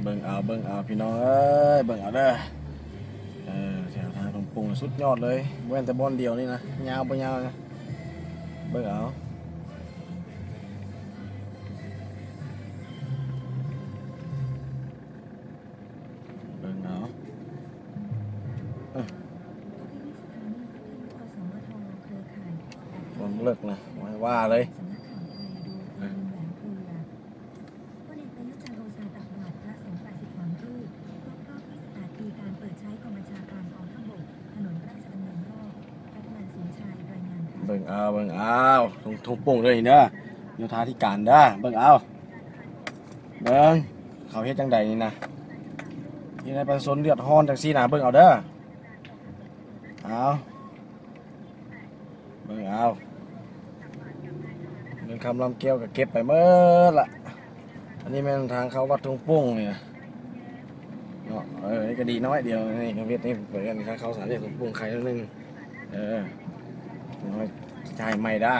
ເບິ່ງເອົາ ເບິ່ງເອົາ ພີ່ນ້ອງເອີຍ ເບິ່ງເອົາເດີ. ເອີ ແຖວທາງທົ່ງປຸງສຸດຍອດເລີຍ ບໍ່ແມ່ນແຕ່ບ່ອນດຽວນີ້ນະ ຍາວບໍ່ຍາວນະ ເບິ່ງເອົາ. ເບິ່ງເອົາ ເອີ ຄວາມເລິກນະ ບໍ່ໃຫ້ວ່າເລີຍ. ເບິ່ງເອົາ ເບິ່ງເອົາ ທົ່ງ ທົ່ງປຸງເດີນີ້ເດີ ໂຍທາທິການເດີ ເບິ່ງເອົາ. ເບິ່ງ ເຂົາເຮັດຈັ່ງໃດນີ້ນະ ເຮັດໃຫ້ປະຊາຊົນເດືອດຮ້ອນຈັ່ງຊີ້ນະ ເບິ່ງເອົາເດີ. ເອົາ ເບິ່ງເອົາ ເງິນຄຳລຳແກ້ວກໍເກັບໄປໝົດລະ. ອັນນີ້ແມ່ນທາງເຂົ້າວັດທົ່ງປຸງນີ້ນະເນາະ. ເອີ ນີ້ກໍດີນ້ອຍດຽວ ນີ້ກໍເຮັດນີ້ໄປກັນ ທາງເຂົ້າສາມແຍກທົ່ງປຸງໄຄໜ້ອຍໜຶ່ງ. ເອີ ນ້ອຍ ຈ່າຍໃໝ່ດາ.